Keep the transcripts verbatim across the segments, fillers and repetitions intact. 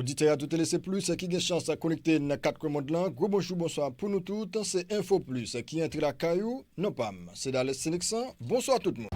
Oditè Radyo Tele Se Plis ki gen chans konekte nan kat kwen mond lan, gwo bonjou, bonswa pou nou tout. Se Enfo Plis ki antre lakay ou. Non pa m, se Dales Seneksan. Bonswa tout moun.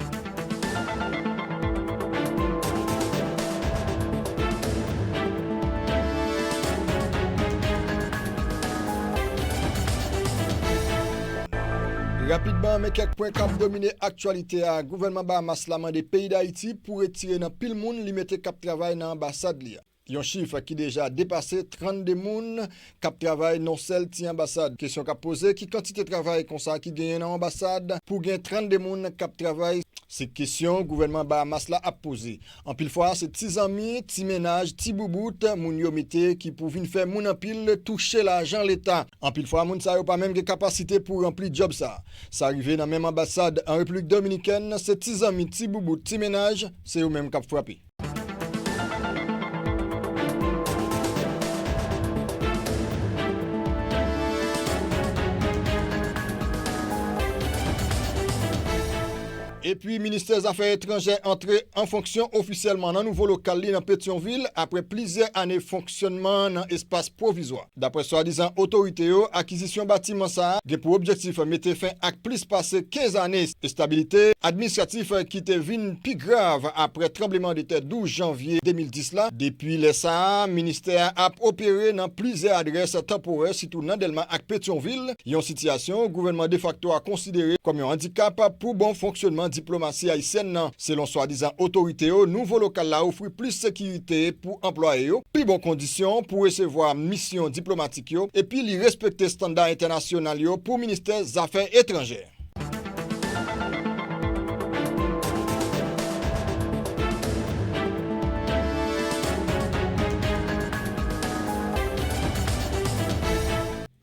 Rapidman, men kèk pwen k ap domine aktyalite a. Gouvènman Bahamas la mande peyi Dayiti pou retire nan pil moun li mete k ap travay nan anbasad li a. Yon chif ki deja depase trannde moun k ap travay nan yon sèl ti anbasad. Kesyon k ap poze, ki kantite travay konsa ki genyen nan yon anbasad pou gen trannde moun k ap travay? Se kesyon gouvènman Bahamas la ap poze. Anpil fwa, se ti zanmi, ti mennaj, ti boubout moun yo mete ki pou vin fè moun anpil touche lajan leta. Anpil fwa, moun sa yo pa menm gen kapasite pou ranpli djòb sa. Sa rive nan menm anbasad an Repiblik Dominikèn, se ti zanmi, ti boubout, ti mennaj, se yo menm k ap frape. Epi, ministè zafè etranjè antre an fonksyon ofisyèlman nan nouvo lokal li nan Petyonvil, apre plizyè ane fonksyònman nan espas pwovizwa. Daprè swadizan otorite yo, akizisyon batiman sa a gen pou objektif mete fen ak plis pase kenz ane estabilite administratif ki te vin pi grav apre tranbleman de tè douz janvye de mil dis la. Depi lè sa a, ministè a ap opere nan plizyè adrès tanporè, sitou nan Dèlma ak Petyonvil, yon sitiyasyon gouvènman defakto a konsidere kòm yon andikap pou bon fonksyònman diplomasi ayisyèn nan. Selon swadizan otorite yo, nouvo lokal la ofri plis sekirite pou anplwaye yo, pi bon kondisyon pou resevwa misyon diplomatik yo, epi li respekte estanda entènasyonal yo pou ministè zafè etranjè.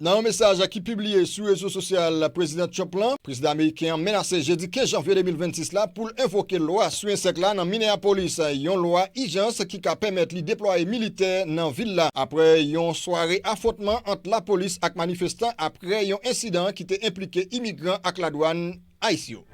Nan yon mesaj ki pibliye sou rezo sosyal Prezidan Trump lan, prezidan ameriken an menase jedi kenz janvye de mil vennsis la pou l envoke lwa sou ensèk la nan Minneapolis, yon lwa ijans ki ka pèmèt li deplwaye militè nan vil la apre yon sware afwontman ant lapolis ak manifestan apre yon ensidan ki te enplike imigran ak ladwàn ICE yo.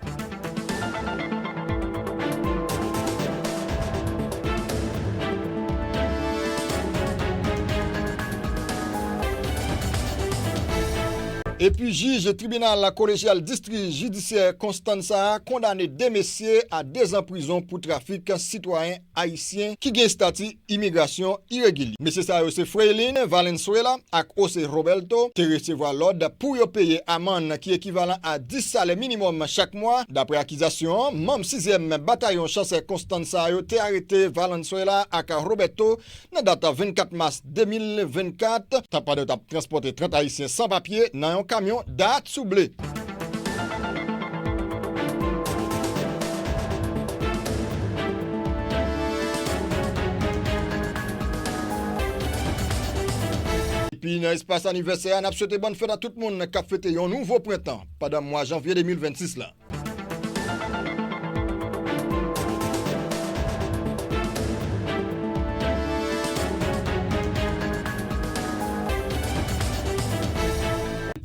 Epi jij tribinal kolejyal distri jidisyè Constanza kondane de mesye a dezan prizon pou trafik sitwayen ayisyen ki gen estati imigrasyon iregilye. Mesye sa yo se Freilin Valenzuela ak Jose Roberto te resevwa lòd pou yo peye amann ki ekivalan a dis salè minimòm chak mwa. Daprè akizasyon an, manm sizyèm batayon chasè Constanza yo te arete Valenzuela ak Roberto nan dat vennkat mas de mil vennkat, tan pandan yo t ap transpòte trant ayisyen san papye nan yon kamyon Datsun ble. Epi nan espas anivèsè a, n ap swete bòn fèt a tout moun k ap fete yon nouvo prentan pandan mwa janvye de mil vennsis la.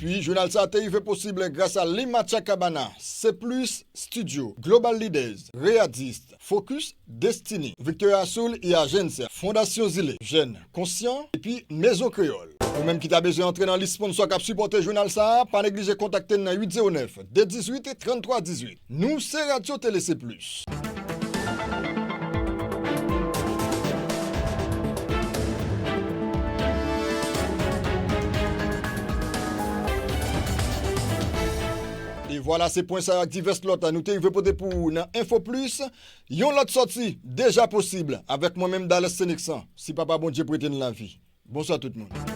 Epi, jounal sa a te rive posib gras a Lima Chacabana, Seplis Studio, Global Leaders, Readist, Focus, Destiny, Victoria Soul y Agencia, Fondasyon Zile, Jèn Konsyan, epi Mezon Kreyòl. Ou menm ki ta bezwen antre nan lis sponsò k ap sipòte jounal sa a, pa neglije kontakte n nan uit zewo nèf, de dizuit, tranntwa dizuit. Nou se Radyo Tele Se Plis. E vwala, se pwen sa yo ak divès lòt nou te rive pote pou ou nan Enfo Plis. Yon lòt sòti deja posib avèk mwen menm, Dales Seneksan, si Papa Bondye prete n lavi. Bonswa tout moun.